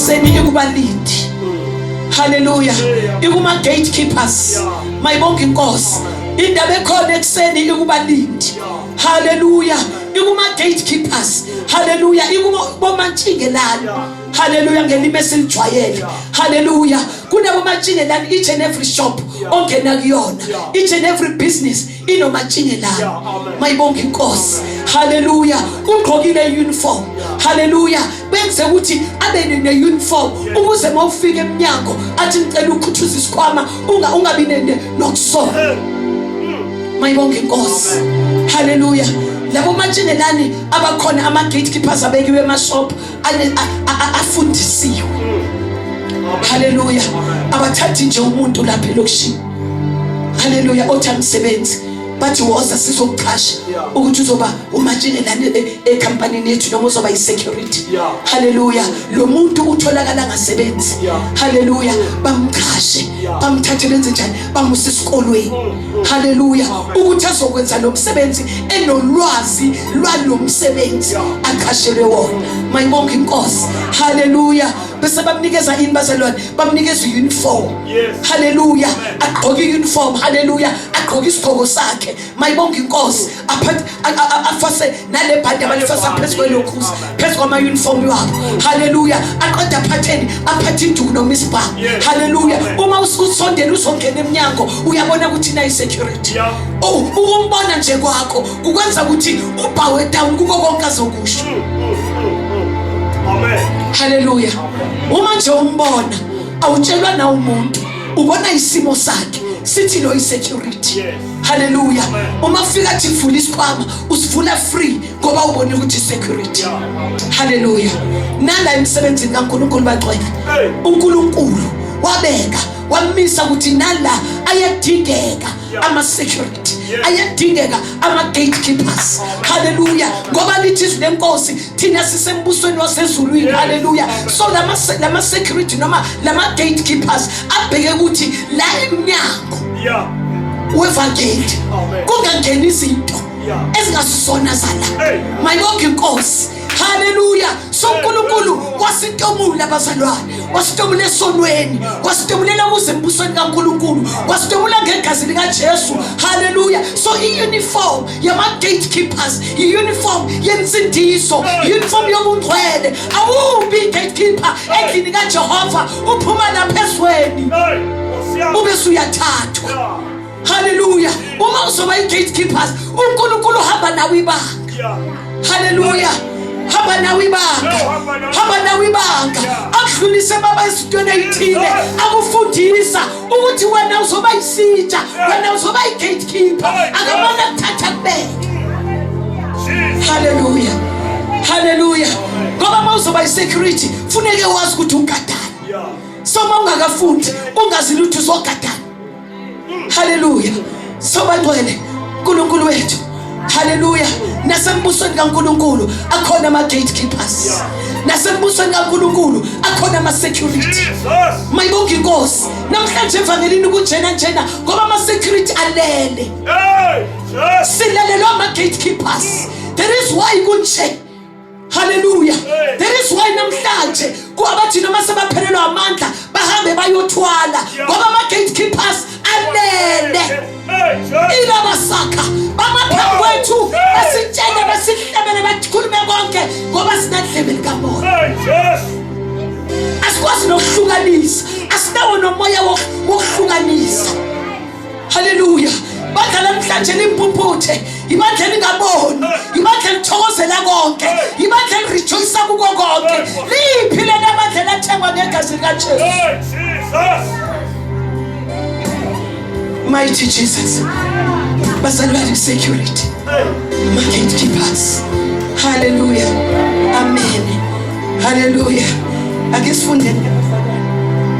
ekuseni ikubalindi. Haleluya, ikuma gatekeepers. Mayibonke inkosi. Indaba ekhona ekuseni ikubalindi. Haleluya, ikuma gatekeepers. Haleluya, ikubomantshingelani. Haleluya, ngelimi esilijwayele. Haleluya, kunabomantshingelani each and every shop ongena kuyona, each and every business inomatshingelani. Mayibonke inkosi. Haleluya, ugqokile uniform. Haleluya, benze ukuthi abe ne-uniform ukuze uma ufika emnyango athi ngicela ukhuthuza isikhwama, ungabi nokusola. Mayibonke inkosi. Haleluya, labo matshingelani abakhona, ama-gatekeepers abekiwe emashop afundisiwe. Haleluya, abathathi nje umuntu lapha elokishini, haleluya, othi angisebenzi, bathi woza sizokuqasha ukuthi uzoba umatshingelani ekhampanini yethu noma uzoba yi-security. Haleluya, lo muntu utholakala ngasebenzi. Haleluya, bamqashe, bamthathe, benze njani, bamuse esikolweni. Haleluya, ukuthi azokwenza lo msebenzi enolwazi lwalo msebenzi aqashelwe wona. Mayibonke inkosi. Haleluya, bese bamnikeza ini bazalwane? Bamnikeza i-uniform. Haleluya, agqoke i-uniform. Haleluya, agqoke isigqoko sakhe. Mayibonke inkosi. Aphathe, afase nale bhandi abalifasa phezu kwelokhuza, phezu kwama-uniform wabo. Haleluya, aqeda aphatheni, aphathe induku noma isibhamu. Haleluya, uma usondela uzongena emnyango, uyabona ukuthi nayi security. Oh, ukumbona nje kwakho kukwenza ukuthi ubowe down kuko konke azokusho. Amen. Haleluya, uma nje umbona, awutshelwa na umuntu, ubona isimo sakhe sithi lo i-security. Haleluya, uma fika athi vula isikhwama, usivula free ngoba ubone ukuthi security. Haleluya, nala emsebenzini kaNkulunkulu bagcwele, uNkulunkulu wabeka, wamisa ukuthi nala ayadingeka ama-security, ayadingeka ama-gatekeepers. Haleluya, ngoba lithi izwi lenkosi, thina sisembusweni wasezulwini. Haleluya, so lama security noma lama gatekeepers abheke ukuthi la emnyango wevangeli kungangeni izinto ezingasizona zala. Mayibonke inkosi. Haleluya, so uNkulunkulu wasitomula abazalwane, wasitomula esonweni, wasitomulela kuze embusweni kaNkulunkulu, wasitomula ngegazi likaJesu. Haleluya, so i-uniform yama-gatekeepers, i-uniform yensindiso, i-uniform yobungcwele. Awubi i-gatekeeper endlini kaJehova uphuma lapha ezweni Hey, Nkosi yami. ube suyathathwa. Haleluya, uma uzoba i-gatekeepers, uNkulunkulu uhamba nawe ibanga. Haleluya, hamba nawe ibanga, hamba nawe ibanga, akudlulise baba ezintweni ey'thile, akufundisa ukuthi wena uzoba yisitsha, wena uzoba i-gatekeeper. Akamane akuthatha kubeke. Jesus. Haleluya, haleluya, ngoba uma uzoba i-security funeke wazi ukuthi ugadani. So uma ungakafundi, ungazi lutho, uzogadani? Haleluya, sobangcwele uNkulunkulu wethu. Haleluya, nasembusweni kaNkulunkulu akhona ama gatekeepers, nasembusweni kaNkulunkulu akhona ama security. Jesus. Mayibonke inkosi. Namhlanje evangelini kunjena njena ngoba ama security alele. Hey, Jesus. Silalelwa ama gatekeepers. There is why kunje. Haleluya, there is why namhlanje kwabathi noma sebaphelelwa amandla bahambe bayothwala, ngoba ama gatekeepers alele. Hey, Jesus. Ilabasakha bamaphambi kwethu, basitshele, basihlebele, bakhulume konke, ngoba sinadlebe likamoya. Hey, Jesus. Asikwazi nokuhlukanisa, asinawo nomoya wokuhlukanisa. Haleluya, bandla namhlanje limpumputhe, ibandla elingaboni, ibandla elithokozela konke, ibandla elirejoyisa kuko konke. Liphi lena bandla elathengwa ngegazi likaJesu? Hey, Jesus. Mighty Jesus. Bazalwane, security, ma gatekeepers. Haleluya, amen, haleluya. Ake sifundeni ke bazalwane,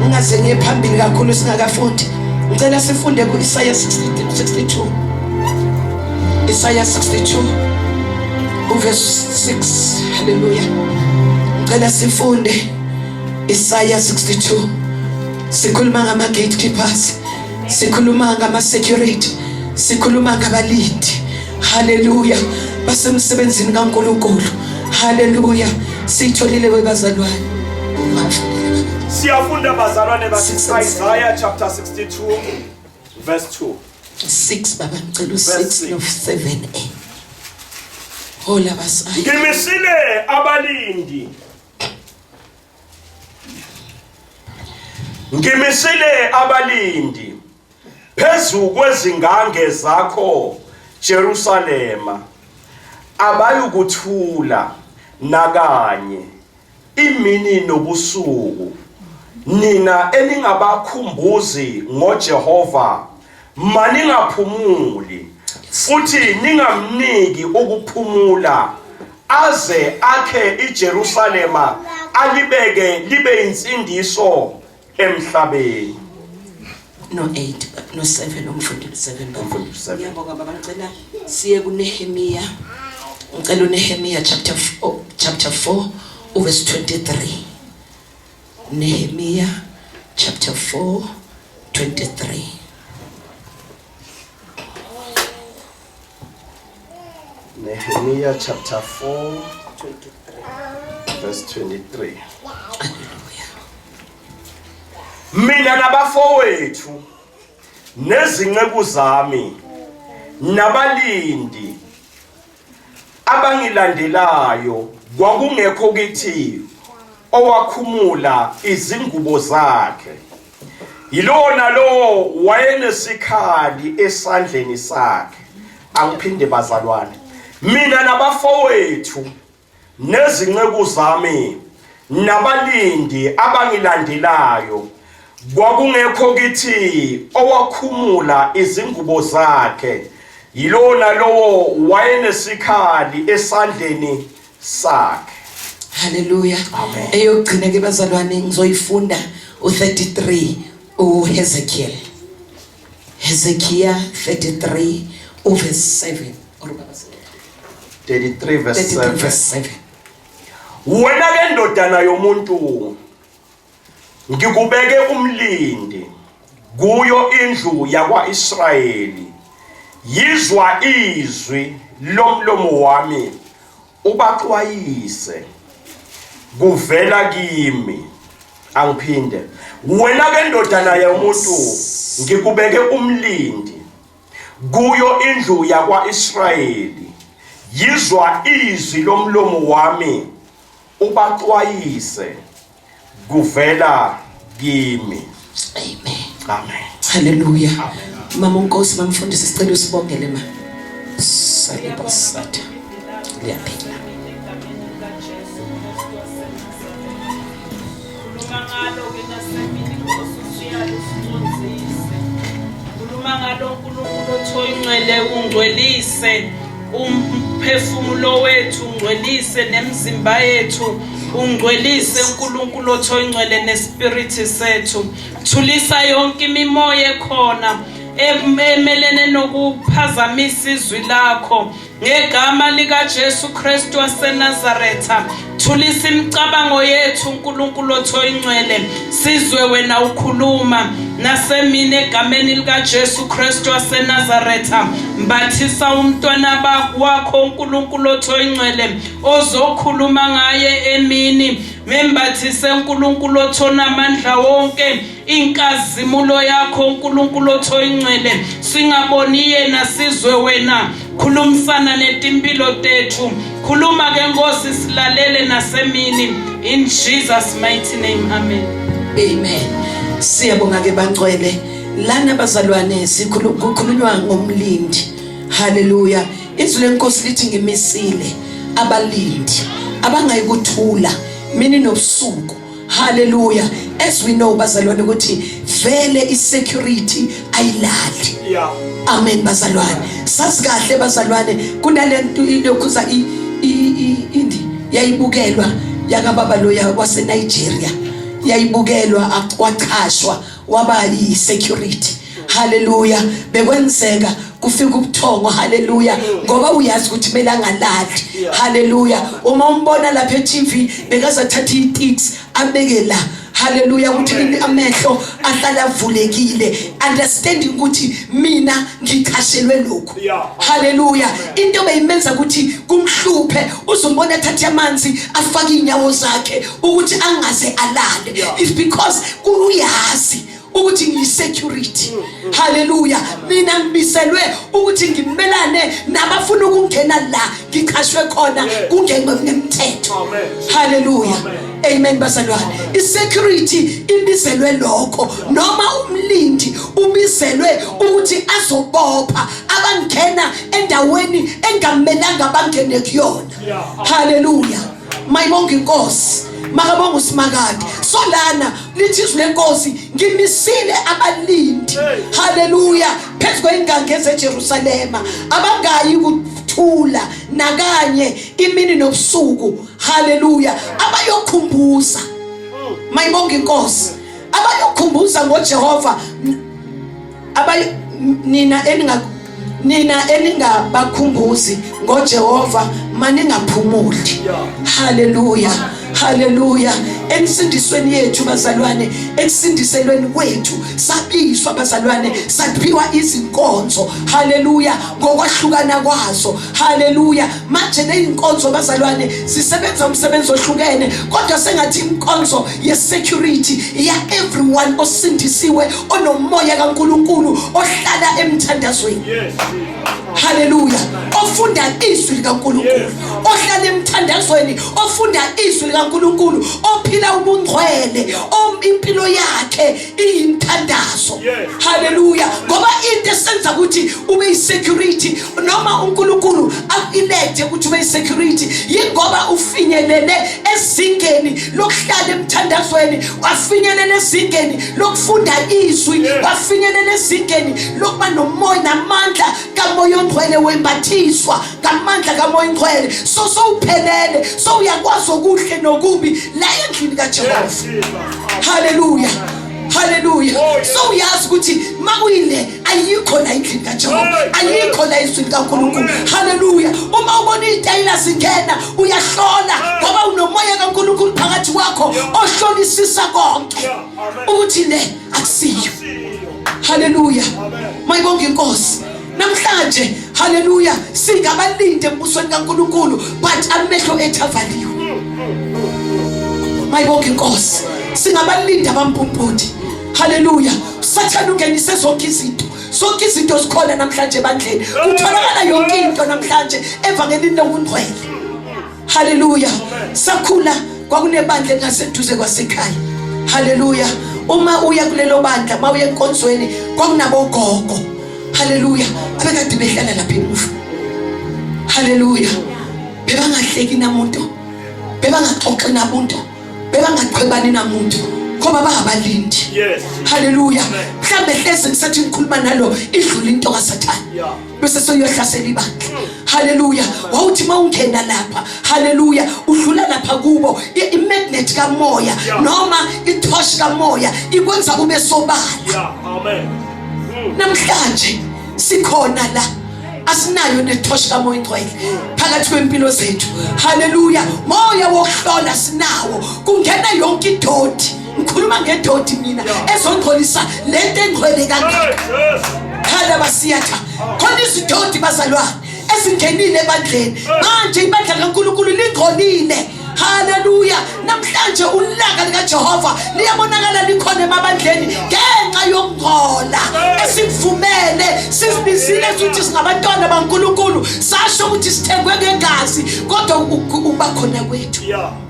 ngingaze ngiye phambili kakhulu singakafundi. Ngicela sifunde ku-Isaya 62, Isaya 62 uverse 6. Haleluya, ngicela sifunde Isaya 62. Sikhuluma ngama gatekeepers, sikhuluma ngama security, sikhuluma ngabalindi. Haleluya, basemsebenzini kaNkulunkulu. Haleluya, siyitholile webazalwane. Siyafunda bazalwane bathi Six and Isaiah chapter 62 verse 2. 6 baba ngicela Verse u6 six. no 7 eh hola basaya Ngimisile abalindi. Ngimisile abalindi phezu kwezingange zakho Jerusalema abayukuthula nakanye imini nobusuku nina eningabakhumbuzi ngoJehova maningaphumuli futhi ningamniki ukuphumula aze akhe iJerusalema alibeke libe insindiso emhlabeni. No 8 no 7 umfundi 7 baba. Umfundi seven. Ngiyabonga baba ngicela siye kuNehemia. Ngicela uNehemia chapter 4 chapter 4 uverse 23. Nehemia chapter 4 23. Nehemiah chapter 4 verse 23. Hallelujah. Mina nabafowethu nezinceku zami nabalindi abangilandelayo kwakungekho kithi owakhumula izingubo zakhe yilona lowo wayenesikhali esandleni sakhe angiphinde bazalwane mina nabafowethu nezinceku zami nabalindi abangilandelayo kwakungekho kithi owakhumula izingubo zakhe yilona lowo wayenesikhali esandleni sakhe. Haleluya. Amen. Eyokugcina ke bazalwane ngizoyifunda u33 uHezekiel. Hezekiah 33 uverse 7 or baba 33 verse 33 7. verse 7. Wena ke ndodana yomuntu ngikubeke umlindi kuyo indlu yakwaIsrayeli yizwa izwi lomlomo wami ubaxwayise kuvela kimi angiphinde wena ke ndodana yomuntu ngikubeke umlindi kuyo indlu yakwaIsrayeli yizwa izwi lomlomo wami ubaxwayise kuvela kimi. Amen. Amen. Hallelujah. Mama uNkosi mamfundisi sicela usibongele ma. Salibasatha. Liyaphila. Khuluma ngalo ke nasemini Nkosi usiyale usicondzise. Khuluma ngalo uNkulunkulu othi oyingcwele ungcwelise umphefumulo wethu ungcwelise nemizimba yethu ungcwelise uNkulunkulu othi oyingcwele nespiriti sethu. Thulisa yonke imimoya ekhona emelene nokuphazamisa izwi lakho ngegama likaJesu Kristu waseNazaretha. Thulisa imicabango yethu uNkulunkulu othi oyingcwele, sizwe wena ukhuluma nasemini egameni likaJesu Kristu waseNazaretha. Mbathisa umntwana wakho uNkulunkulu othi oyingcwele ozokhuluma ngaye emini, membathise uNkulunkulu othi onamandla wonke inkazimulo yakho uNkulunkulu othi oyingcwele, singaboni yena sizwe wena. Khulumisana netimpilo tethu, khuluma ke Nkosi, silalele nasemini, in Jesus mighty name, amen. Amen. Siyabonga ke bangcwele. Lana bazalwane kukhulunywa ngomlindi. Hallelujah. Izwi lenkosi lithi ngimisile abalindi abangayikuthula mini nobusuku. Hallelujah. As we know bazalwane ukuthi vele isecurity ayilali. Amen bazalwane. Sazi kahle bazalwane kunalento ilokhuza indi yayibukelwa yakababa loya wase Nigeria. Yayibukelwa wachashwa waba yi-security. Hallelujah. Bekwenzeka kufika ubuthongo. Hallelujah. Ngoba uyazi ukuthi kumele angalali. Hallelujah. Uma umbona lapha e-TV bekazathatha i-ticks abeke la. Haleluya, ukuthi amehlo ahlala avulekile, understanding ukuthi mina ngichashelwe lokhu. Haleluya. Into beyimenza ukuthi kumhluphe, uzombona ethathe amanzi afake inyawo zakhe ukuthi angaze alale, is because uyazi ukuthi ngiyisecurity. Haleluya. Mina ngibiselwe ukuthi ngimelane nabafuna ukungena la ngiqhashwe khona kungenwe ngemthetho. Haleluya. Amen bazalwane. Isecurity ibizelwe lokho, noma umlindi ubizelwe ukuthi azobopha abangena endaweni engamelanga bangene kuyona. Haleluya. Mayibonga inkosi, makabonga usimakade. So lana lithi izwi lenkosi, ngimisile abalindi, haleluya, phezu kweyingange ezeJerusalema, abangayi kuthula nakanye imini nobusuku. Haleluya. Abayokhumbuza, mayibonga inkosi, abayokhumbuza ngoJehova. Abay nina eninga nina eningabakhumbuzi ngoJehova, maningaphumuli. Haleluya, haleluya. Ensindisweni yethu bazalwane, ekusindiselweni kwethu sabiswa bazalwane, saphiwa izinkonzo, haleluya, ngokwahlukana kwazo. Haleluya. Manje nezinkonzo bazalwane zisebenza umsebenzi ohlukene, kodwa sengathi inkonzo ye security ya everyone osindisiwe onomoya kaNkuluNkulu, ohlala emthandazweni. Haleluya. Ofunda izwi likaNkuluNkulu, ohlala emthandazweni, ofunda izwi likaNkuluNkulu, ophila ubungcwele, impilo yakhe iyimthandazo. Haleluya. Ngoba into esenza ukuthi ube yisecurity, noma uNkulunkulu akulethe ukuthi ube yisecurity, yingoba ufinyelele ezingeni lokuhlala emthandazweni, wafinyelela ezingeni lokufunda izwi, wafinyelela ezingeni lokuba nomoya namandla kaMoya oNgcwele, wembathiswa ngamandla kaMoya oNgcwele. So sowuphelele, so uyakwazi okuhle nokubi la endlini kaJehova. Haleluya, haleluya. So uyazi ukuthi makuyile ayikho la endlini kaJehova, ayikho la ezwini kaNkulunkulu. Haleluya. Uma ubona izitayela zingena, uyahlola, ngoba unomoya kaNkulunkulu phakathi kwakho ohlolisisa konke ukuthi le akusiyo. Haleluya. Mayibonga inkosi namhlanje. Haleluya. Singabalinde embusweni kaNkulunkulu, but amehlo ethu avaliwe. Mayibonga inkosi. Singabalinda abampumpudi. Haleluya. Sathane ungenise zonke izinto, zonke izinto zikhona namhlanje ebandleni, kutholakala yonke into namhlanje evangelini lokungcwele. Haleluya. Sakhula kwakunebandla elingaseduze kwasekhaya. Haleluya. Uma uya kulelo bandla, uma uya enkonzweni, kwakunabogogo, haleluya, abekade behlala lapha emuva. Haleluya. Bebangahleki namuntu, bebangaxoxi namuntu, bebangachwebani namuntu, ngoba bangabalindi. Haleluya. Mhlambe hleze ngisathi ngikhuluma nalo, idlula into kaSathane, bese soyohlasela ibandla. Haleluya. Wawuthi mawungena lapha, haleluya, udlula lapha kubo, imagnet kamoya noma ithosh kamoya ikwenza ube sobala. Amen. Namhlanje sikhona la, asinayo nethoshi kamoya ingcwele phakathi kwempilo zethu. Haleluya. Moya wokuhlola sinawo, kungena yonke idoti. Ngikhuluma ngedoti mina ezongcolisa lento engcwele kangaka. Khala basiyatha khona izidoti bazalwane ezingenile ebandleni. Manje ibandla likaNkulunkulu lingcolile. Haleluya. Namhlanje ulaka likaJehova liyabonakala likhona emabandleni ngenxa yokungcola esikuvumele. Sizibizile ukuthi singabantwana baNkulunkulu, sasho ukuthi sithengwe ngegazi, kodwa ukuba khona kwethu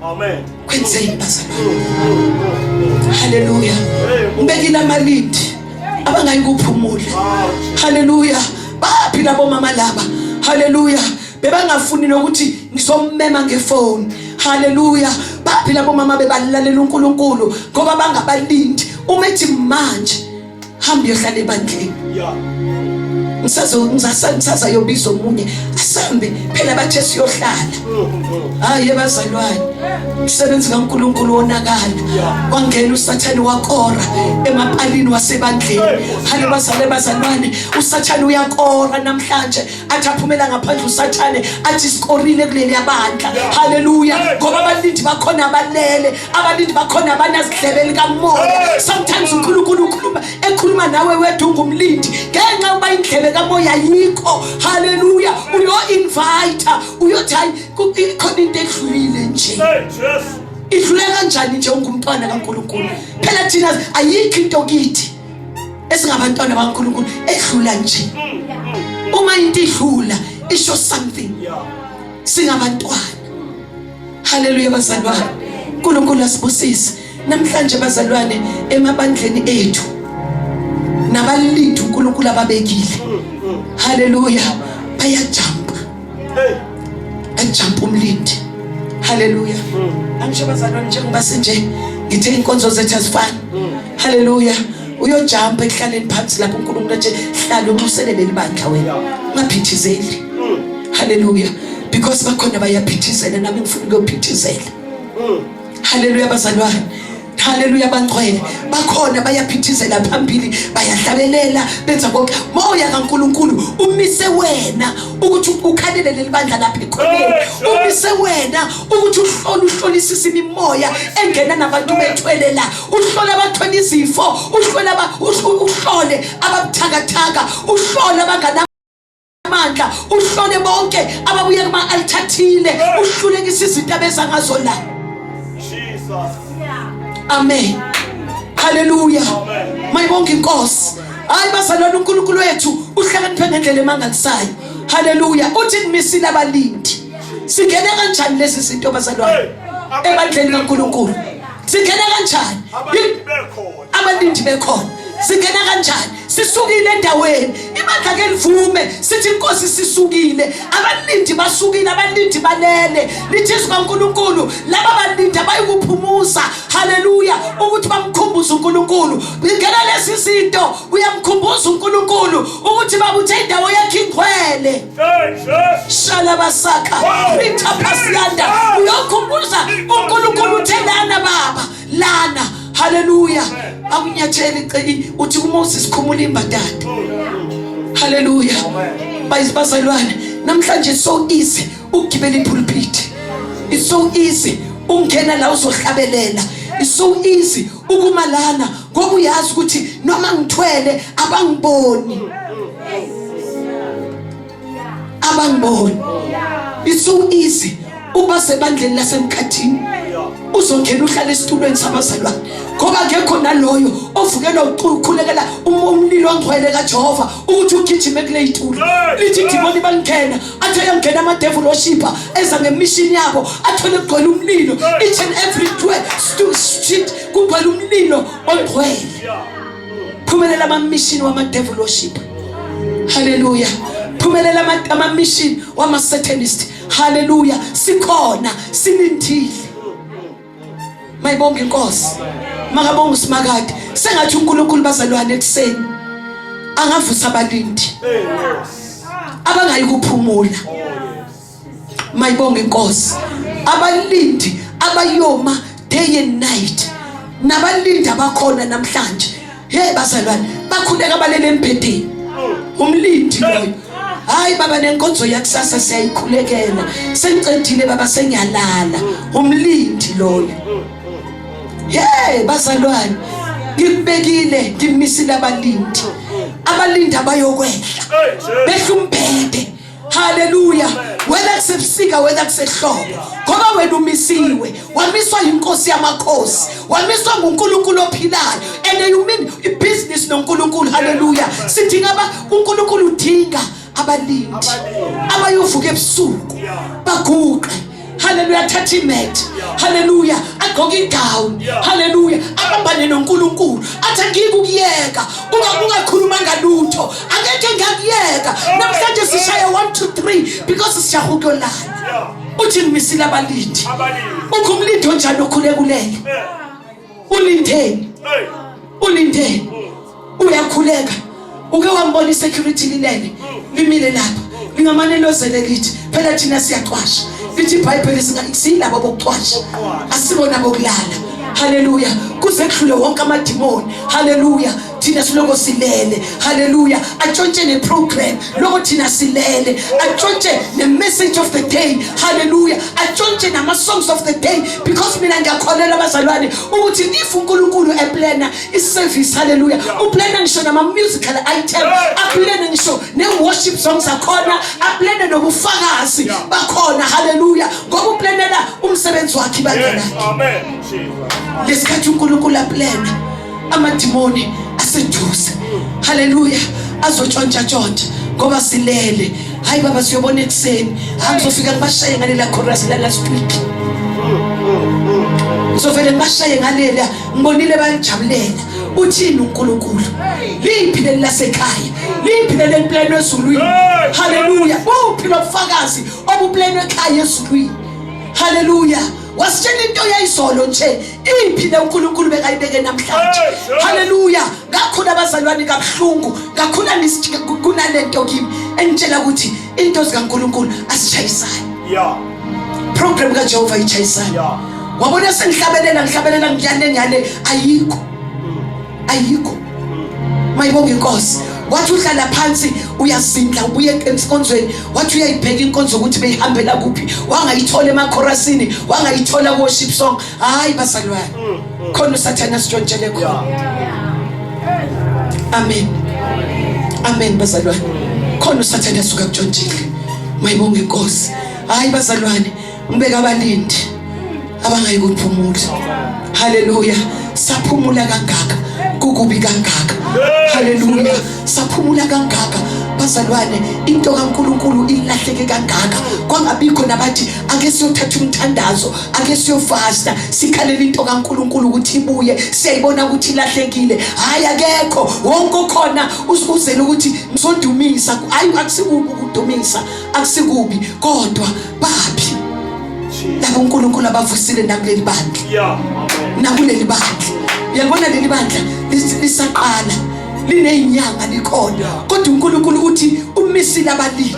Amen. Kwenzeni bazalwane? Haleluya. Ubekile amalindi abangayi kuphumula. Haleluya. Baphi labo mama laba? Haleluya. Bebangafuni nokuthi ngizommema ngefoni. Haleluya. Baphi labo mama bebalalela uNkulunkulu? Ngoba bangabalindi. Uma ethi manje hamba uyohlala ebandleni, ngisazo ngisaza yobiza omunye, asambe phela, bathe siyohlala. Hayi ebazalwane, umsebenzi kaNkuluNkulu wonakala, wangena uSathane wakora emapalini wasebandleni. Hayi bazalwane, bazalwane, uSathane uyakora namhlanje, athi aphumela ngaphandle uSathane athi sikorile kuleli bandla. Haleluya, ngoba abalindi bakhona abalele, abalindi bakhona abanazidlebe likamoya. Sometimes uNkulunkulu ukhuluma ekhuluma nawe wedwa ungumlindi, ngenxa uba indlebe kamoya yikho. Haleluya, uyo invite, uyothi hayi ikhona into edlulile nje. Idlule kanjani nje ungumntwana kaNkulunkulu? Phela thina ayikho into kithi esingabantwana bakaNkulunkulu edlula nje. Uma into idlula isho something. Singabantwana. Haleluya bazalwane, uNkulunkulu asibusise namhlanje bazalwane emabandleni ethu nabalindi uNkulunkulu ababekile. Haleluya, bayajumpa, ajumpa umlindi. Haleluya. Angisho bazalwane, njengoba sinje ngithe inkonzo zethu azifani. Haleluya, uyojumpa ekuhlaleni phansi lapho uNkulunkulu athi hlala unxusele leli bandla, wena ungaphithizeli. Haleluya, because bakhona bayaphithizela, nami ngifuna ukuyophithizela. Haleluya bazalwane, haleluya bangcwele, bakhona bayaphithizela phambili, bayahlabelela, benza konke. Moya kaNkuluNkulu umise wena ukuthi ukhalele leli bandla lapha ekhoneni, umise wena ukuthi uhlole, uhlolisise imimoya engena nabantu bethwele la, uhlole abathwele izifo, uhlole uhlole ababuthakathaka, uhlole abangana amandla, uhlole bonke ababuya kuma-altar athile, uhlulekisa izinto abeza ngazo la. Jesus. Amen. Haleluya. Mayibonke inkosi. Hayi bazalwane, uNkulunkulu wethu uhlakaniphe ngendlela emangalisayo. Haleluya. Uthi ngimisile abalindi. Singena kanjani lezi zinto bazalwane ebandleni kaNkulunkulu? Singena kanjani? Abalindi bekhona. Abalindi bekhona. Singena kanjani? Sisukile endaweni. Ibandla ke livume sithi inkosi sisukile. Abalindi basukile, abalindi balele. Lithi izwi kaNkulunkulu laba balindi abayikuphumuza. Haleluya, ukuthi bamkhumbuze uNkulunkulu. Ngena lezi zinto uyamkhumbuza uNkulunkulu ukuthi babuthe indawo yakhe ingcwele. Shalabasaka Rita Pasianda, uyokhumbuza uNkulunkulu uthe lana baba lana. Haleluya, akunyatheli uthi kuMoses khumula imbadada. Haleluya bazalwane, namhlanje so easy ukugibela ipulpit, it's so easy ungena la uzohlabelela, it's so easy ukuma lana ngoba uyazi ukuthi noma ngithwele abangiboni, abangiboni. It's so easy ukuba sebandleni lasemkhathini, uzongena uhlale esitulweni sabazalwane ngoba ngekho naloyo ovukelwa ukukhulekela umlilo ongcwele kaJehova ukuthi ugijime kule itulo. Lithi idimoni balingena, athi ayangena amadevil worshipper eza ngemishini yabo, athole kugcwele umlilo each and every street, kugcwele umlilo ongcwele. Phumelela ama-mission wama-devil worshipper. Haleluya, phumelela ama-mission wama-satanist. Haleluya, sikhona silindile. Mayibonge inkosi, makabonge usimakade. Sengathi uNkulunkulu bazalwane ekuseni angavusa abalindi abangayi kuphumula. Mayibonge inkosi, abalindi abayoma day and night, nabalindi abakhona namhlanje. Hey bazalwane, bakhuleka balele embhedeni, umlindi loyo. Hayi baba, nenkonzo yakusasa siyayikhulekela, sengicedile baba, sengiyalala. Umlindi loyo. Hey bazalwane, ngikubekile, ngimisile abalindi, abalindi abayokwehla behla umbhede. Haleluya, whether kusebusika, whether kusehlobo, ngoba wena umisiwe, wamiswa yinkosi yamakhosi, wamiswa nguNkulunkulu ophilayo. And you mean ibusiness noNkulunkulu. Haleluya, sidinga aba uNkulunkulu udinga abalindi abayovuka ebusuku baguqe. Haleluya, thatha imet. Haleluya, agqoke igown. Haleluya, abambane noNkulunkulu, athi angikukuyeka ungakhuluma ngalutho, angeke ngakuyeka. Namhlanje sishaya 1 2 3 because siyahukolana. Uthi ngimisile abalindi. Ukho umlindi onjani okhulekulele? Ulindeni, ulindeni, uyakhuleka. Uke wambona isecurity lilele limile lapha, lingamane lozele kithi, phela thina siyacwasha. Lithi iBhayibheli siyilabo bokucwasha, asibona bokulala. Haleluya, kuze kudlule wonke amadimoni. Haleluya, thina siloko silele. Haleluya, atshontshe neprogram loko thina silele, atshontshe ne-message of the day. Haleluya, atshontshe nama-songs of the day, because mina ngiyakholelwa abazalwane ukuthi if uNkulunkulu eplana iservice, haleluya, uplana ngisho nama-musical item, aplane ngisho ne-worship songs akhona, aplane nobufakazi bakhona. Haleluya, ngoba uplanela umsebenzi wakhe ibandla lakhe. Amen. Jesus. Lesikhathi uNkulunkulu aplana, amadimoni aseduze, haleluya, azotshontsha tshontsha ngoba silele. Hayi baba, siyobona ekuseni. Hayi, ngizofika ngibashaye ngalela chorus la last week, ngizovele ngibashaye ngalela, ngibonile bayajabulela. Uthini uNkulunkulu? Liphi leli lasekhaya? Liphi leli eliplanwe ezulwini? Haleluya, buphi lobufakazi obuplanwe ekhaya ezulwini? Haleluya, wasitshela into yayizolo nje, iphi le uNkulunkulu bekayibeke namhlanje? Haleluya, ngakhula abazalwane kabuhlungu, ngakhula kunalento kimi engitshela ukuthi into zikaNkulunkulu asishayisani. Program kaJehova ichayisana. Wabona sengihlabelela, ngihlabelela, ngiyale ngiyale, ayikho, ayikho. Mayibonga inkosi. Wathi uhlala phansi uyazindla, ubuye enkonzweni, wathi uyayibheka inkonzo ukuthi beyihambela kuphi, wangayithola emakhorasini, wangayithola worship song. Hayi bazalwane, khona usathane asitshontshele khona. Amen, amen bazalwane, khona usathane asuka kutshontshile. Mayibonga inkosi. Hayi bazalwane, ngibeka abalindi abangayi kuphumula. Haleluya, saphumula kangaka, kukubi kangaka. Haleluya, saphumula kangaka bazalwane, into kaNkuluNkulu ilahleke kangaka, kwangabikho nabathi ake siyothatha umthandazo, ake siyofasta, sikhalela into kaNkuluNkulu ukuthi ibuye, siyayibona ukuthi ilahlekile. Hayi, akekho, wonke okhona uzele ukuthi ngizodumisa. Hayi, akusikubi ukudumisa, akusikubi, kodwa baphi labo uNkulunkulu abavusile nakuleli bandla? Nakuleli bandla, uyabona leli bandla lisaqala, lineyinyanga likhona, kodwa uNkulunkulu uthi umisile abalindi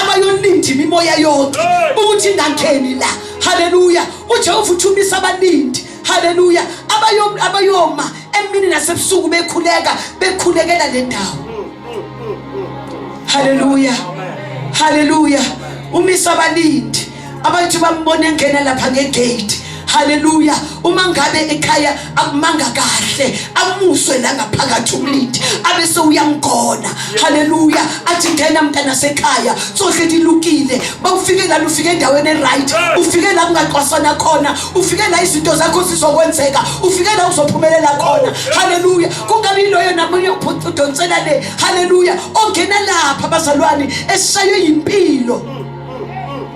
abayolinda imimoya yonke ukuthi ingangeni la. Haleluya, uJehova uthi umisa abalindi, haleluya, abayoma emini nasebusuku bekhuleka, bekhulekela le ndawo. Haleluya, haleluya, umisa abalindi abantu bambona engena lapha ngegate. Haleluya, uma ngabe ekhaya akumanga kahle, amuswe la ngaphakathi umlindi, abese uyamgona. Haleluya, athi ngena mntana sekhaya, tsohle dilukile, bawufike la, ufike endaweni eright, ufike la kungaqwasana khona, ufike la izinto zakho zizokwenzeka, ufike la uzophumelela khona. Haleluya, kungabi loyo namunye udonsela le. Haleluya, ongena lapha bazalwane esishaywe yimpilo.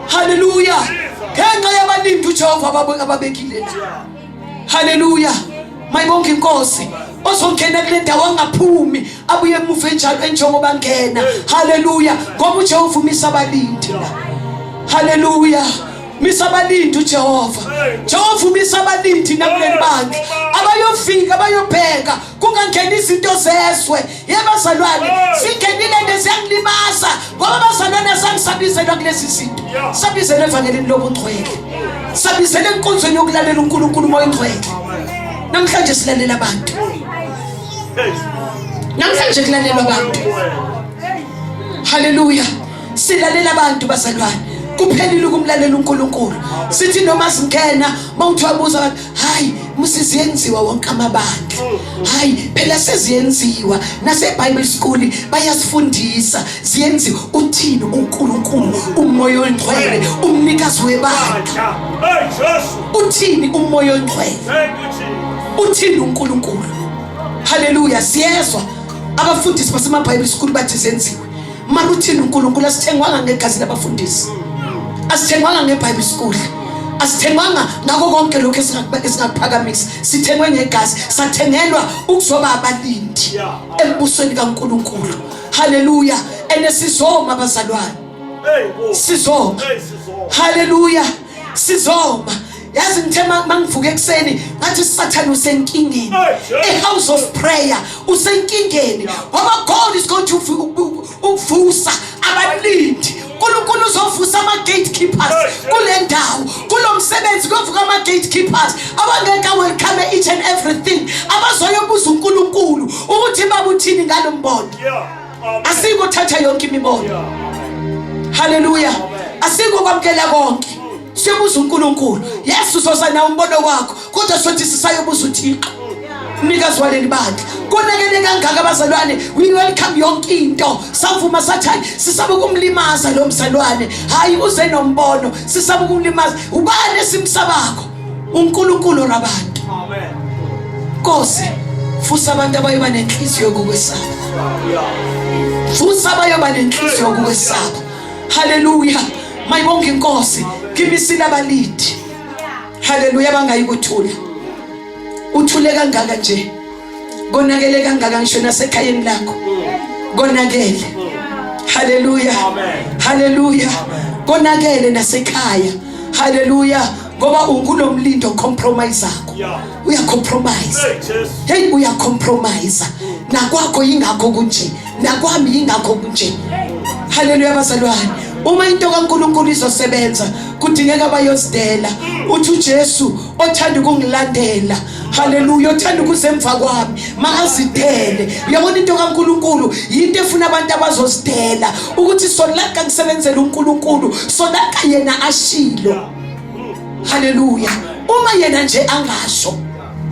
Haleluya, ngenxa yabalindi uJehova ababekile la. Haleluya, mayibonke inkosi. Ozongena kule ndawo angaphumi abuye emuva enjalo enjengoba ngena. Haleluya, ngoba uJehova umisa abalindi la. Haleluya, misa abalindi uJehova. Jehova umisa abalindi nakuleli bandla abayofika abayobheka kungangena izinto zezwe. Yebazalwane, singenile nje ziyangilimaza, ngoba abazalwane azangisabizelwa kulezi zinto, sabizelwe evangelini lobungcwele, sabizelwe enkonzweni yokulalela uNkulunkulu uMoya oNgcwele. Namhlanje silalela abantu, namhlanje kulalelwa abantu. Haleluya, silalela abantu bazalwane, kuphelile ukumlalela uNkulunkulu. Sithi noma singena mawuthi wabuza abantu, hayi musiziyenziwa wonke amabandla, hayi phela seziyenziwa nase Bible school bayasifundisa, ziyenziwa. Uthini uNkulunkulu uMoya oNgcwele umnikazi webandla? Hey Jesu. Uthini uMoya oNgcwele? Thank you Jesus. Uthini uNkulunkulu? Haleluya, siyezwa abafundisi basema Bible school bathi zenziwe, mara uthini uNkulunkulu? Asithengwanga ngegazi labafundisi, asithengwanga ngeBible school, asithengwanga ngako konke lokhu esingakuphakamisa, sithengwe ngegazi, sathengelwa ukuzoba abalindi embusweni kaNkulunkulu. Haleluya, ene sizoma bazalwane. Hey Nkosi. Sizoma. Hey sizoma. Haleluya, sizoma. Yazi ngithe mangivuka ekuseni ngathi Satan usenkingeni, a house of prayer usenkingeni, ngoba God is going to ukuvusa abalindi. uNkulunkulu uzovusa ama gatekeepers. gatekeepers abangeke welcome each and everything, abazoyobuza uNkulunkulu ukuthi baba uthini ngalombono. Asiko thatha yonke imibono. Haleluya. Asiko kwamkela konke. Siyobuza uNkulunkulu. Yes, uzoza nawo umbono wakho, kodwa sothi sisayobuza uThixo. Mnikazi waleli bandla. Konakele kangaka abazalwane, we welcome yonke into. Savuma sathi hayi sisaba ukumlimaza lo mzalwane. Hayi uze nombono, sisaba ukumlimaza. Ubani esimsabakho? uNkulunkulu rabantu. Amen. Nkosi, fusa abantu abayoba nenhliziyo yokukwesaba. Fusa abayoba nenhliziyo yokukwesaba. Haleluya. Mayibonge inkosi. Ngimisile abalindi. Haleluya, bangayikuthula. Uthule kangaka nje. Konakele kangaka ngisho nasekhayeni lakho. Konakele. Haleluya. Haleluya. Konakele nasekhaya. Haleluya. Ngoba ungulomlindo compromise akho. Uya compromise. Hey, uya compromise. Nakwakho yingakho kunje. Nakwami yingakho kunje. Haleluya bazalwane. Uma into kaNkuluNkulu izosebenza kudingeka bayozidela. Uthi uJesu othanda ukungilandela, haleluya, othanda ukuza emva kwami makazidele. Uyabona into kaNkuluNkulu yinto efuna abantu abazozidela ukuthi solaka ngisebenzele uNkulunkulu, solaka yena ashilo. Haleluya. Uma yena nje angasho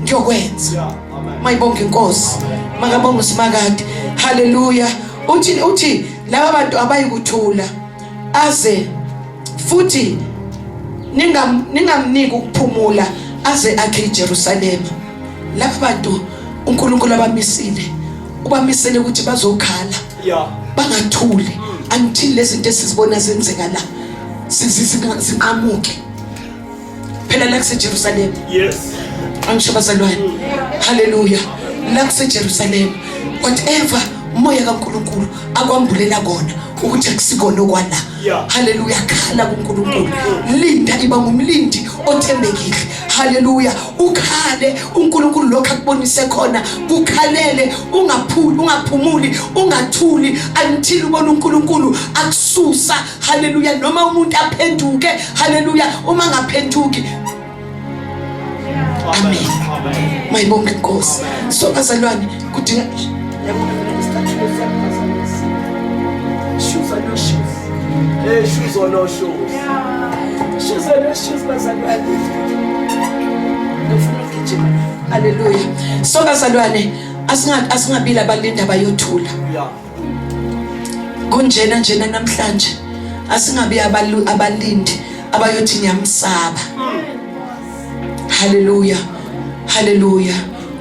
ngiyokwenza. Mayibonge inkosi, makabonge uSimakade. Haleluya. Uthi laba bantu abayikuthula aze futhi ningamniki ukuphumula aze akhe iJerusalema. Laba bantu uNkulunkulu abamisile, ubamisele ukuthi bazokhala bangathuli until lezi zinto esizibona zenzeka la zinqamuke. Phela la kuseJerusalema. Yes. Angisho bazalwane. Haleluya. La kuseJerusalema. Whatever umoya kaNkuluNkulu akwambulela kona ukuthi akusikona okwala. Haleluya, khala kuNkulunkulu. Linda, iba ngumlindi othembekile. Haleluya, ukhale uNkulunkulu lokho akubonise khona, kukhalele, ungaphuli, ungaphumuli, ungathuli until ubona uNkulunkulu akususa. Haleluya, noma umuntu aphenduke. Haleluya, uma ngaphenduki. Amen. Mayibonge inkosi. So bazalwane kudinga yabona mina isicathulo siyaphazamisa. Shoes or no shoes? Hey, shoes or no shoes? Shoes or no shoes bazalwane? Ngifuna ukugijima. Haleluya. So bazalwane asingabili abalinda bayothula. Kunjena njena namhlanje asingabi abalindi abayothi ngiyamsaba. Haleluya. Haleluya.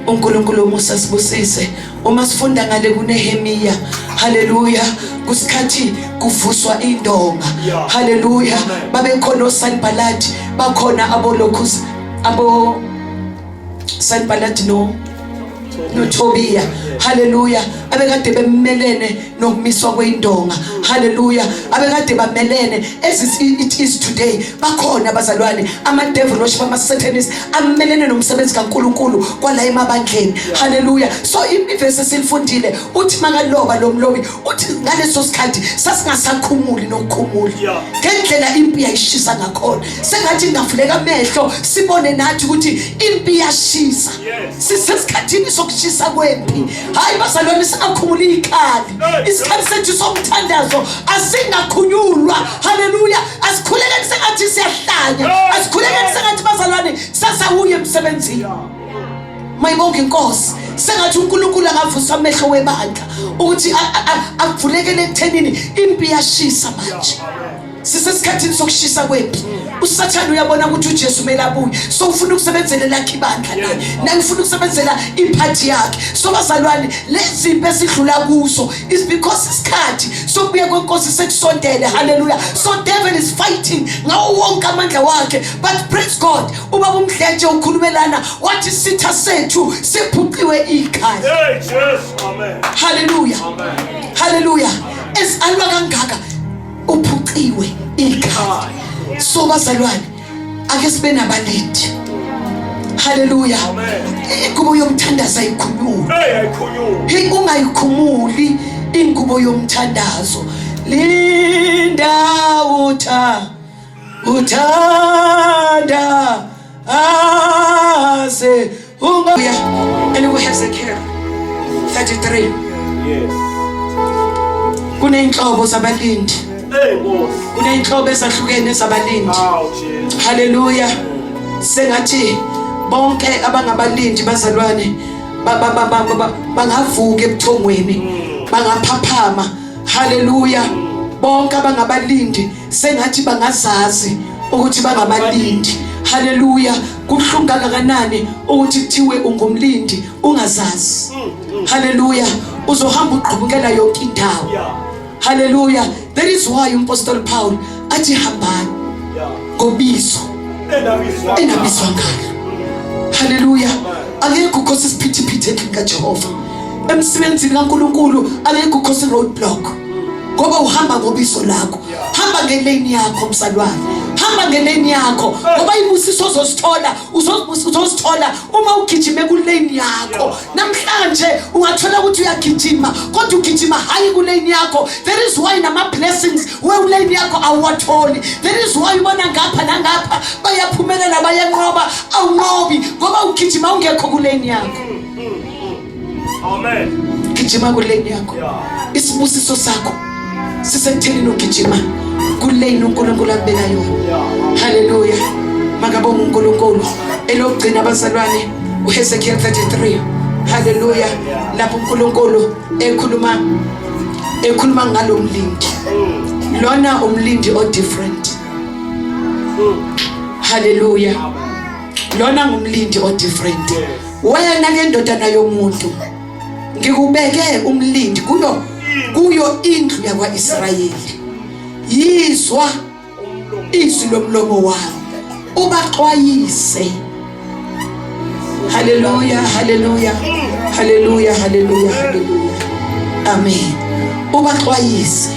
uNkulunkulu omusa sibusise. Uma sifunda ngale kuNehemiya, haleluya, kusikhathi kuvuswa indonga. Haleluya. Babekhona oSanbalati, bakhona abolokhuza abo Sanbalati no noTobiya. Haleluya. Abekade bemelene nokumiswa kwendonga. Haleluya. Abekade bamelene as it is today. Bakhona abazalwane, ama devil worship, ama satanists amelene nomsebenzi kaNkuluNkulu kwala emabandleni. Haleluya. So ivesi esilifundile uthi makaloba lo mlobi uthi ngaleso sikhathi sasingasakhumuli nokukhumula ngendlela impi yayishisa ngakhona. Sengathi ngavuleka amehlo sibone nathi ukuthi impi iyashisa. Sisesikhathini sokushisa kwempi. Hayi bazalwane, singakhumuli ikhali. Isikhathi sethu somthandazo asingakhunyulwa. Haleluya. Asikhulekeni sengathi siyahlanya. Asikhulekeni sengathi bazalwane sasawuye emsebenzini. Mayibonge inkosi. Sengathi uNkulunkulu angavusa amehlo webandla ukuthi avulekele ekuthenini impi iyashisa manje. Sisesikhathini sokushisa kwempi. uSathane uyabona ukuthi uJesu kumele abuye, so ufuna ukusebenzela lakhe ibandla naye, naye ufuna ukusebenzela iphathi yakhe. So bazalwane, lezi zimpi esidlula kuzo is because isikhathi sokubuya kwenkosi sekusondele. Haleluya. So devil is fighting ngawo wonke amandla wakhe, but praise God, ubaba uMdletshe ukhulumelana wathi sitha sethu siphuciwe ikhaya. Hey Jesu, amen. Haleluya. Amen. Haleluya. Esalwa kangaka uphuciwe ikhaya. So bazalwane, ake sibe nabalindi. Haleluya. Ingubo yomthandazo ayikhululi. Hey, ayikhululi. Hey, ungayikhumuli ingubo yomthandazo. Linda utha uthanda Aze unga elikuHezekiel 33. Yes. Kuneyinhlobo zabalindi. Hey Nkosi. Kuneyinhlobo ezahlukene zabalindi. Awu Jesu. Haleluya. Sengathi bonke abangabalindi bazalwane bangavuka ebuthongweni bangaphaphama. Haleluya. Bonke abangabalindi sengathi bangazazi ukuthi bangabalindi. Haleluya. Kubuhlungu kangakanani ukuthi kuthiwe ungumlindi ungazazi. Haleluya. Uzohamba ugqubukela yonke indawo. Haleluya. That is why uMpostoli Paul athi hambani ngobizo enabizwa ngalo. Haleluya. Akekho ukhosi isiphithiphithi endlini kaJehova. Emsebenzini kaNkuluNkulu akekho ukhosi roadblock. Ngoba uhamba ngobizo lakho. Hamba ngelane yakho mzalwane. Hamba ngelane yakho ngoba ibusiso ozosithola uzosithola uma ugijime kulane yakho. Namhlanje ungathola ukuthi uyagijima kodwa ugijima hayi kulane yakho. That is why nama blessings we ulane yakho awuwatholi. That is why ubona ngapha nangapha bayaphumelela bayanqoba, awunqobi ngoba ugijima ungekho kulane yakho. Amen. Gijima kulane yakho. Isibusiso sakho sisekuthenini ugijima kulane uNkulunkulu akubeka yona. Haleluya. Makabonga uNkulunkulu. Elokugcina abazalwane uHezekiel 33. Haleluya. Lapho uNkulunkulu ekhuluma ngalomlindi. Lona umlindi o different. Haleluya. Lona ngumlindi o different. Wena ke ndodana yomuntu ngikubeke umlindi kuyo indlu yakwaIsrayeli. Yizwa izwi lomlomo wami ubaxwayise. Haleluya, haleluya, haleluya, haleluya, haleluya. Amen. Ubaxwayise.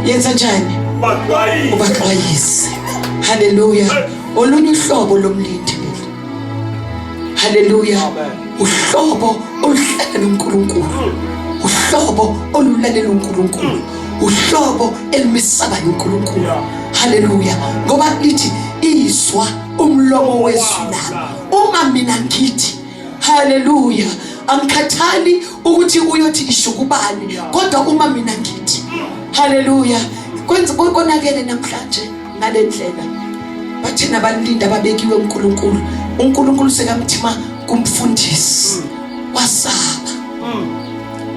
Yenza njani? Ubaxwayise. Haleluya. Olunye uhlobo lomlindi leli. Haleluya. Uhlobo oluhlala noNkulunkulu. Uhlobo olulalela uNkulunkulu. Uhlobo elimesabayo uNkulunkulu. Haleluya. Ngoba lithi izwa umlomo wezwi lami. Uma mina ngithi haleluya, angikhathali ukuthi uyothi isho kubani, kodwa uma mina ngithi haleluya, kwenza konakele namhlanje ngalendlela. Bathina abalinda ababekiwe uNkulunkulu. uNkulunkulu sekamthima kumfundisi wasaba.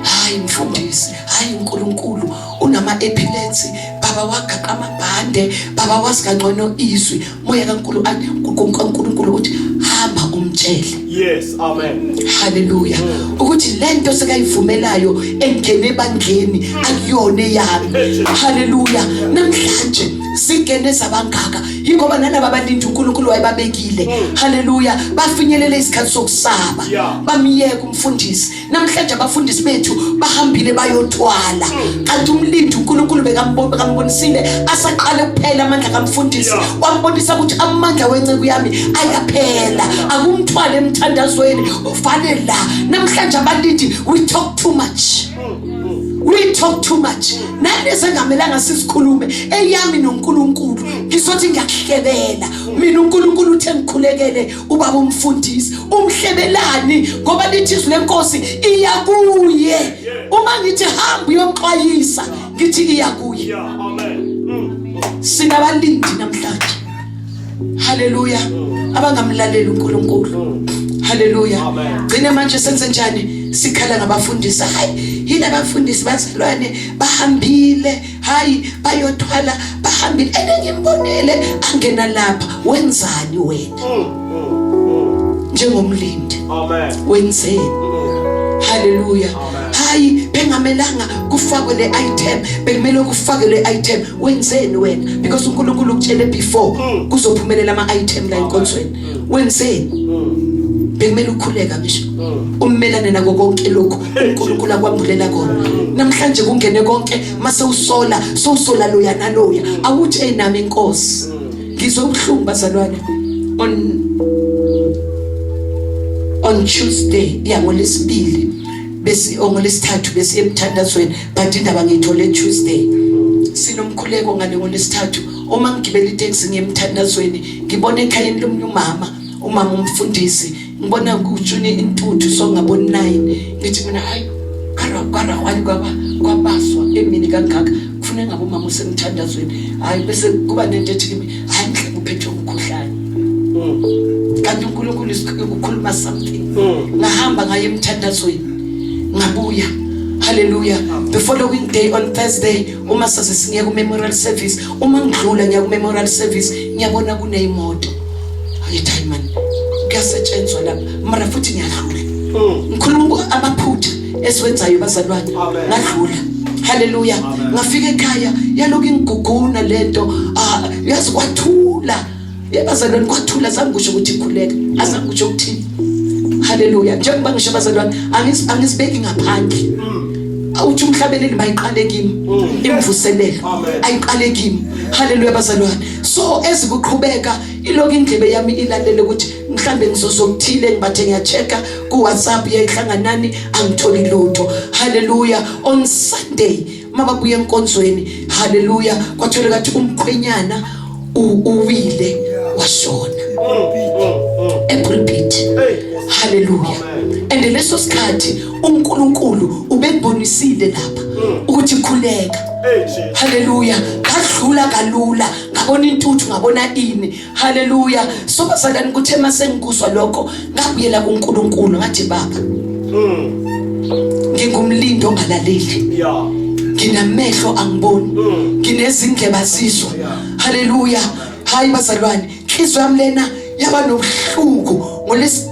Hayi mfundisi, hayi uNkulunkulu unama epilepsy, baba wagaqa amabhande, baba wazi kangcono izwi. Moya kaNkulunkulu uthi hamba umtshele. Yes, amen. Haleluya. Ukuthi lento sekayivumelayo engene ebandleni akuyona eyami. Haleluya. Namhlanje singene zabangaka yingoba nalaba abalindi uNkulunkulu wayebabekile. Haleluya. Bafinyelele isikhathi sokusaba. Bamiyeka umfundisi. Namhlanje abafundisi bethu bahambile bayothwala. Kanti umlindi uNkulunkulu bekambonisile asaqale kuphela amandla kamfundisi. Wambonisa ukuthi amandla wenceku yami ayaphela. Akumthwale emthandazweni ufane la. Namhlanje abalindi we talk too much. We talk too much. Nalezi engamelanga sisikhulume eyami noNkulunkulu. Ngizothi ngiyakuhlebela. Mina uNkulunkulu uthe ngikhulekele ubaba umfundisi. Umhlebelani ngoba lithi izwi lenkosi iya kuye. Uma ngithi hamba uyomxwayisa ngithi iya kuye. Amen. Sinabalindi namhlanje. Haleluya. Abangamlaleli uNkulunkulu. Haleluya. Gcina manje senze njani? Sikhala ngabafundisi. Hayi, yini abafundisi bazalwane bahambile, hayi bayothwala bahambile. Ene ngimbonile angena lapha. Wenzani wena? Njengomlindi. Amen. Wenzeni? Haleluya. Hayi bengamelanga kufakwe le item, bekumele kufakwe le item. Wenzeni wena? Because uNkulunkulu ukutshele before kuzophumelela ama item la enkonzweni. Wenzeni? Bekumele ukhuleka ngisho ummelane nako konke lokhu uNkulunkulu akwambulela kona. Namhlanje kungene konke mase usola, sowusola loya naloya. Awuthi enami inkosi. Ngizwe ubuhlungu bazalwane. On Tuesday yangolesibili besi ongolesithathu besi emthandazweni, but indaba ngiyithole Tuesday. Sinomkhuleko ngale ngolesithathu. Uma ngigibela itaxi ngiyemthandazweni, ngibona ekhayeni lomunye umama, umama umfundisi, ngibona kutshuni intuthu so ngabo 9. Ngithi mina hayi kwara kwara kwani kwaba kwabaswa emini kangaka. Kufuna ngabe umama usemthandazweni. Hayi bese kuba nento ethi kimi hayi mhlawumbe uphethwe umkhuhlane. Kanti uNkulunkulu ukhuluma something. Ngahamba ngaye emthandazweni. Ngabuya. Hallelujah. The following day on Thursday uma sase singiya ku memorial service, uma ngidlula ngiya ku memorial service ngiyabona kuneyimoto. Ngithi hayi man kuyasetshenzwa lapha mara futhi ngiyadlula. Ngikhuluma amaphutha esiwenzayo bazalwane. Ngadlula. Hallelujah. Ngafika ekhaya yaloku ingiguguna lento. Ah yazi kwathula. Yebazalwane kwathula zange kusho ukuthi ikhuleka. Azange kusho ukuthini. Hallelujah. Njengoba ngisho bazalwane angisibeki ngaphandle. Awuthi umhlabeleli mayiqale kimi. Imvuselelo ayiqale kimi. Hallelujah bazalwane. So ezikuqhubeka iloku indlebe yami ilalele ukuthi mhlambe ngizozokuthile ngibathe ngiyachecka ku WhatsApp yayihlanganani angitholi lutho. Hallelujah. On Sunday mababuye enkonzweni, hallelujah, kwatholeka ukuthi umkhwenyana uwile washona epulpit. Hallelujah. And leso sikhathi uNkulunkulu ubekubonisile lapha ukuthi khuleka. Hallelujah. Ngadlula kalula, ngabona intuthu, ngabona ini. Hallelujah. So bazalwane kuthe mase ngikuzwa lokho ngabuyela kuNkulunkulu ngathi baba. Ngingumlindo ongalaleli. Yeah. Nginamehlo angiboni. Nginezindlebe azizwa. Hallelujah. Hayi bazalwane, inhliziyo yami lena yaba nobuhlungu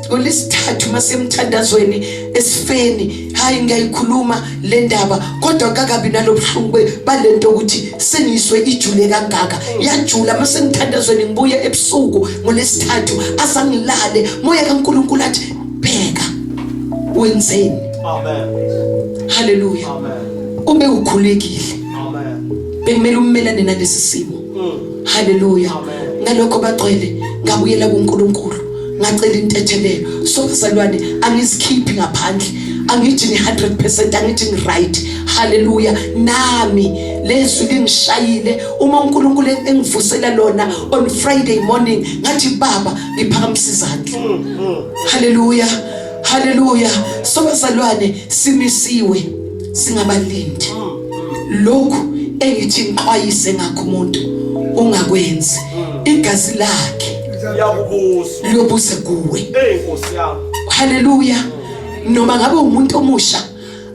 ngolesithathu masemthandazweni esifeni. Hayi ngiyayikhuluma le ndaba kodwa kakabi nalobuhlungu balento ukuthi sengizwe ijule kangaka. Yajula masemthandazweni ngibuye ebusuku ngolesithathu asangilale moya kaNkuluNkulu athi bheka wenzeni. Amen. Hallelujah. Amen. Ube ukhulekile. Amen. Bekumele ummelane nalesi simo. Hallelujah. Ngalokho bagcwele ngabuyela kuNkulunkulu ngacela intethelelo. So bazalwane angizikhiphi ngaphandle. Angithi ni 100% angithi ni right. Hallelujah. Nami lezwi lingishayile uma uNkulunkulu engivusela lona on Friday morning ngathi baba ngiphakamisa izandla. Hallelujah. Hallelujah. So bazalwane simisiwe singabalindi. Lokhu engithi ngixwayise ngakho umuntu ungakwenzi. Igazi lakhe Liyakubusa. liyobusa kuwe. Hey Nkosi yami. Hallelujah. Noma ngabe umuntu omusha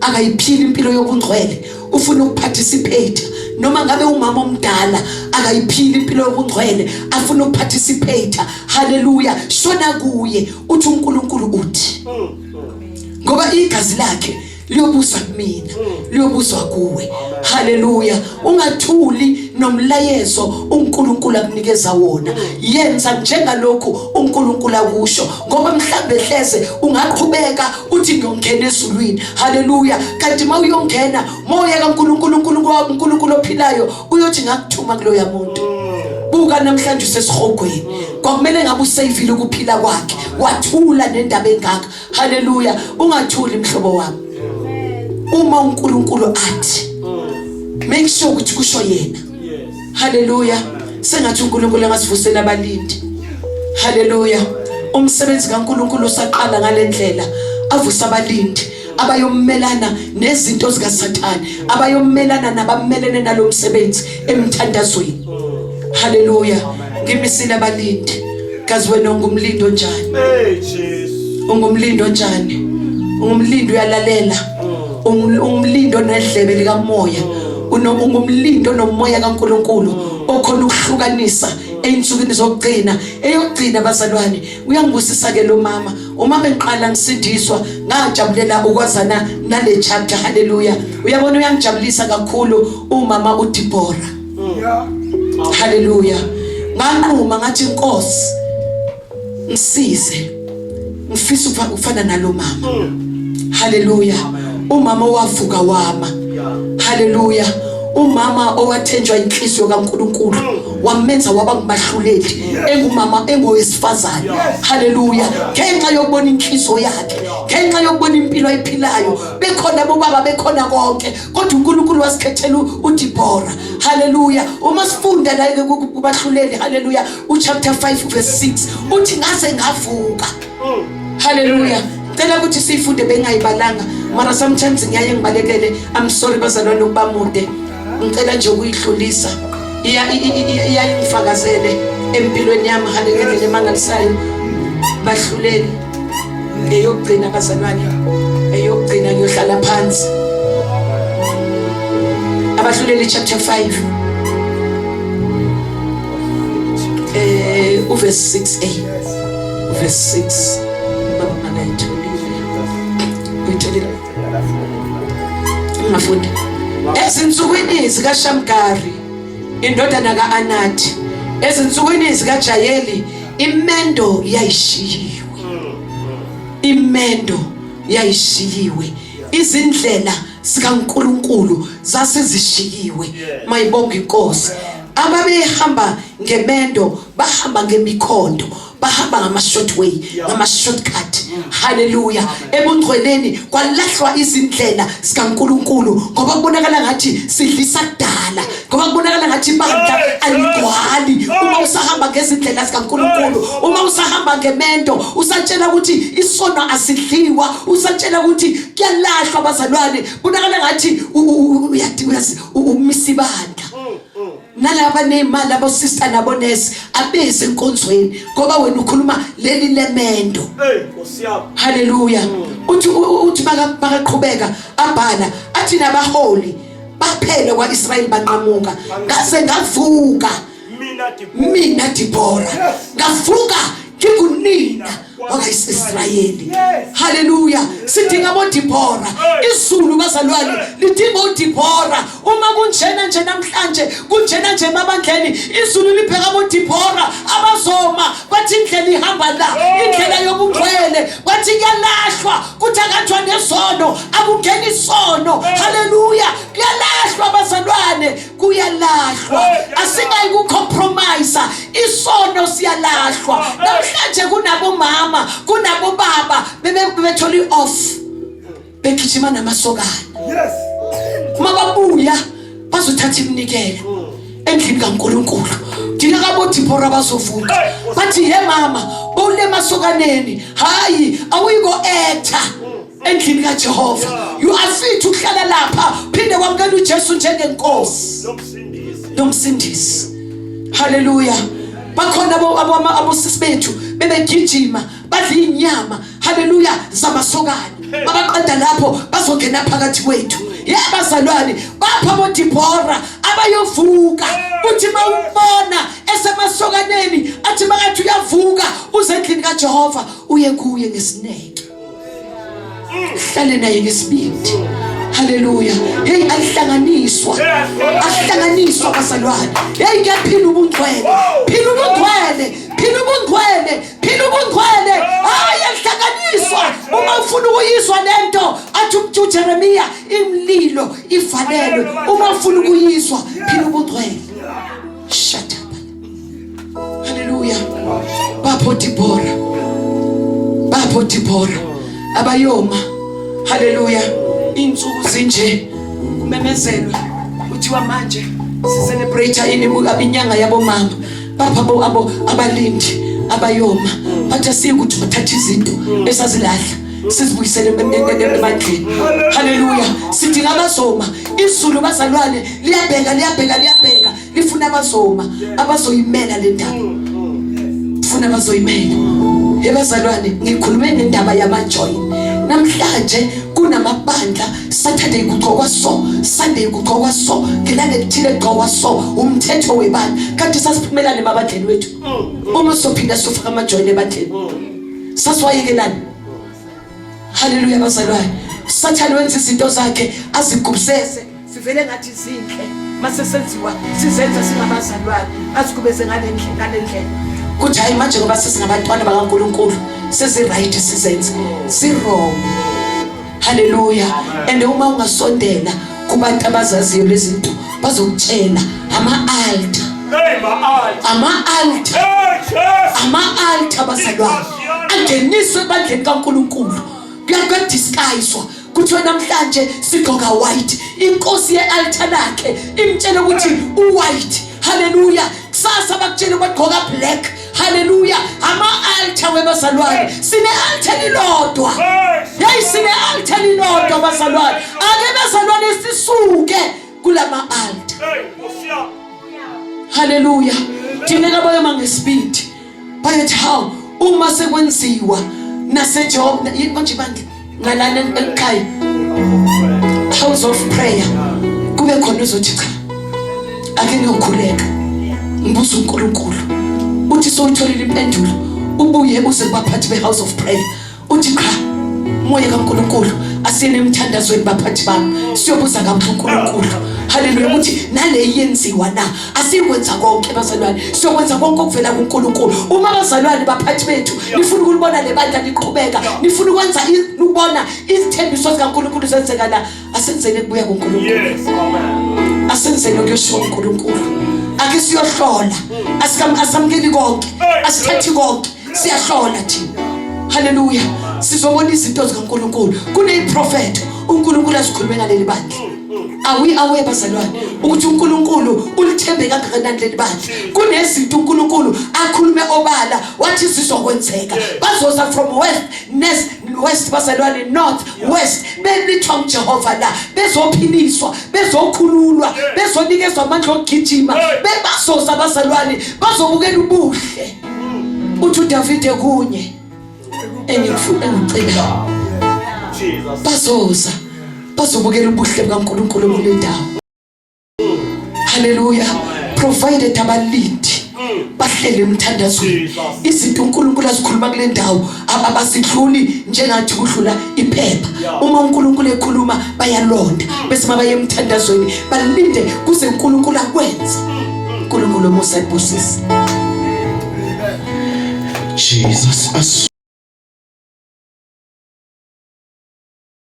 akayiphili impilo yobungcwele ufuna ukuparticipate, noma ngabe umama omdala akayiphili impilo yobungcwele afuna ukuparticipate. Hallelujah. Shona kuye uthi uNkulunkulu uthi ngoba igazi lakhe liyobuswa kumina liyobuswa kuwe. Hallelujah. Ungathuli nomlayezo uNkulunkulu akunikeza wona. Yenza njengalokhu uNkulunkulu akusho ngoba mhlambe hleze ungaqhubeka uthi ngiyongena ezulwini. Hallelujah. Kanti mawuyongena moya kaNkulunkulu uNkulunkulu ophilayo uyothi ngakuthuma kuloya muntu. Buka namhlanje usesihogweni. Kwakumele ngabe usavile ukuphila kwakhe. Wathula nendaba engaka. Hallelujah. Ungathuli mhlobo wami. Uma uNkulunkulu athi make sure ukuthi kusho yena. Yes. Hallelujah. Sengathi uNkulunkulu angasivusela abalindi. Hallelujah. Umsebenzi kaNkulunkulu usaqala ngalendlela avusa abalindi abayommelana nezinto zikaSathane, abayommelana nabammelene nalomsebenzi emthandazweni. Hallelujah. Ngimisile abalindi. Kazi wena ungumlindo njani? Hey Jesus. Ungumlindo njani? Ungumlindo uyalalela. Ungumlindo onedlebe likamoya. Ungumlindo nomoya kaNkuluNkulu okhona ukuhlukanisa einsukwini zokugcina. Eyokugcina bazalwane, uyangibusisa ke lo mama. Uma bengiqala ngisindiswa ngajabulela ukwazana nale chapter. Hallelujah. Uyabona uyangijabulisa kakhulu umama uDeborah. Yeah. Hallelujah. Nganquma ngathi Nkosi ngisize. Ngifisa ukufana nalo mama. Hallelujah. Umama wavuka wama. Yeah. Hallelujah. Umama owathenjwa inhliziyo kaNkuluNkulu wamenza waba ngumahluleli engumama engowesifazane. Haleluya. Ngenxa yokubona inhliziyo yakhe, ngenxa yokubona impilo ayiphilayo, bekhona bobaba bekhona konke, kodwa uNkulunkulu wasikhethela uDeborah. Haleluya. Uma sifunda la kubahluleli, haleluya, uchapter 5 verse 6 uthi ngaze ngavuka. Haleluya. Cela ukuthi siyifunde bengayibalanga mara sometimes ngiyaye ngibalekele. I'm sorry bazalwane ukuba mude. Ngicela nje ukuyidlulisa. Iya iyayingifakazele empilweni yami haleluya emangalisayo. Bahluleli eyokugcina bazalwane eyokugcina ngiyohlala phansi. Abahluleli chapter 5 eh uverse 6a verse 6 baba makayitholile uyitholile ungafunda ezinsukwini zikaShamgari indodana kaAnathi ezinsukwini zikaJayeli imendo yayishiyiwe imendo yayishiyiwe izindlela zikaNkuluNkulu zasezishiyiwe mayibonga inkosi ababehamba ngemendo bahamba ngemikhondo bahamba ngama-short way ngama-shortcut haleluya ebungcweleni kwalahlwa izindlela zikaNkuluNkulu ngoba kubonakala ngathi sidlisa kudala ngoba kubonakala ngathi ibandla aligcwali uma usahamba ngezindlela zikaNkuluNkulu uma usahamba ngemendo usatshela ukuthi isono asidliwa usatshela ukuthi kuyalahlwa abazalwane kubonakala ngathi umisa ibandla nalaba nezimali abosista nabonesi abeze enkonzweni ngoba wena ukhuluma leli lemendo hey nkosi yami haleluya uthi uthi makaqhubeka abhala athi nabaholi baphele kwaIsrayeli banqamuka ngase ngavuka mina Dibora ngavuka ngingunina wakaIsrayeli haleluya sidinga aboDibora izulu bazalwane lidinga uDibora uma kunjena nje namhlanje kunjena nje emabandleni izulu libheka aboDibora abazoma bathi indlela ihamba la indlela yobungcwele bathi kuyalahlwa kuthi akathwa nesono akungeni isono haleluya kuyalahlwa bazalwane kuyalahlwa asingayi kucompromise isono siyalahlwa namhlanje kunabomama kunabobaba bebethola i-off begijima namasokana yes uma babuya bazothatha iminikelo endlini kaNkuluNkulu thina kabodibhora bazovuka bathi ye mama bowule emasokaneni hayi awuyiko actor endlini kaJehova you are fit ukuhlala lapha phinde wamukela uJesu njengenkosi nomsindisi haleluya bakhona abosisi bethu bebegijima badla inyama haleluya zamasokana babaqeda lapho bazongena phakathi kwethu yabazalwane bapha bodibhora abayovuka uthi mawumbona esemasokaneni athi makathi uyavuka uze endlini kaJehova uye kuye ngesineke hlale naye ngesibindi haleluya hey alihlanganiswa ahlanganiswa bazalwane hey kuyaphila ubungcwele phila ubungcwele phila ubungcwele phila ubungcwele hayi alihlanganiswa uma ufuna ukuyizwa lento athi uJeremiya imlilo ivalelwe uma ufuna ukuyizwa phila ubungcwele shut up Haleluya. Bapho Dibora. Bapho Dibora. Abayoma. Haleluya. Insuku zinje kumemezelwa kuthiwa manje si celebrate inyanga yabomama. Bapha abo abo abalindi abayoma. Bathi asikuthi bathatha izinto esazilahla sizibuyisele ebandleni. Haleluya. Sidinga abazoma. Izulu bazalwane liyabheka liyabheka liyabheka. lifuna abazoma abazoyimela le ndaba funa abazoyimela ebazalwane ngikhulume ngendaba yama-join namhlanje kunamabandla saturday kugqokwa so sunday kugqokwa so ngelanga elithile kugqokwa so umthetho webandla kanti sasiphumelane emabandleni wethu uma sophinda sofaka amajoyini ebandleni sasiwayekelani Haleluya bazalwane. Sathane wenza izinto zakhe azigubuzeze sivele ngathi zinhle mase senziwa sizenza singabazalwane azigubeze ngalendlela ngalendlela. Kuthi hayi manje ngoba sesingabantwana bakaNkuluNkulu sesi right sizenze. Si wrong. Haleluya. And uma ungasondela kubantu abazaziyo lezinto Bazokutshela ama-altar. Hey, ma-altar. Ama-altar. Hey, Jesus. Ama-altar bazalwane angeniswe ebandleni kaNkulunkulu. Kuyadisguiswa. Kuthiwe namhlanje sigqoka white. Inkosi ye-altar lakhe imtshele ukuthi u-white. Hallelujah. Kusasa bakutshele bagqoka black. Hallelujah. Ama-altar webazalwane. Sine-altar elilodwa. Hey, sine-altar elilodwa bazalwane. Ake bazalwane sisuke kulama altar. Hey, Nkosi yami. Hallelujah. Thina bayoma ngesibindi. Bayothi hawu uma sekwenziwa naseJob manje bandla ngalana ekhaya house of prayer kube khona uzothi cha ake ngiyokhuleka ngibuza uNkulunkulu uthi sowutholile impendulo ubuye uze kubaphathi be-house of prayer uthi cha moya kaNkulunkulu asiyene emthandazweni baphathi bami siyobuza kaNkulunkulu haleluya ukuthi nale yenziwa na asikwenza konke bazalwane siyokwenza konke okuvela kuNkulunkulu uma bazalwane baphathi bethu nifuna ukulibona le bandla liqhubeka nifuna ukwenza ukubona izithembiso zikaNkulunkulu zenzeka la asenzeni kubuya kuNkulunkulu Yes, amen. asenzeni okuyoshiwo uNkulunkulu ake siyohlola asamukeli konke asithathi konke siyahlola thina haleluya sizobona izinto zikaNkulunkulu kuneyiprofetho uNkulunkulu azikhulume ngaleli bandla are we aware bazalwane ukuthi uNkulunkulu ulithembe kangakanani leli bandla kunezinto uNkulunkulu akhulume obala wathi zizokwenzeka bazoza from west nes west bazalwane north west belithwa nguJehova la bezophiliswa bezokhululwa bezonikezwa amandla okugijima bebazoza bazalwane bazobukela ubuhle uthi uDavide kunye engikufuna engicelayo Jesus. bazoza bazobukela ubuhle bukaNkulunkulu kule ndawo haleluya provided abalindi bahlele emthandazweni Jesus. izinto uNkulunkulu azikhuluma kule ndawo abazidluli njengathi kudlula iphepha uma uNkulunkulu ekhuluma bayalonda bese mabaye emthandazweni balinde kuze uNkulunkulu akwenze uNkulunkulu omusa ebusise Jesus.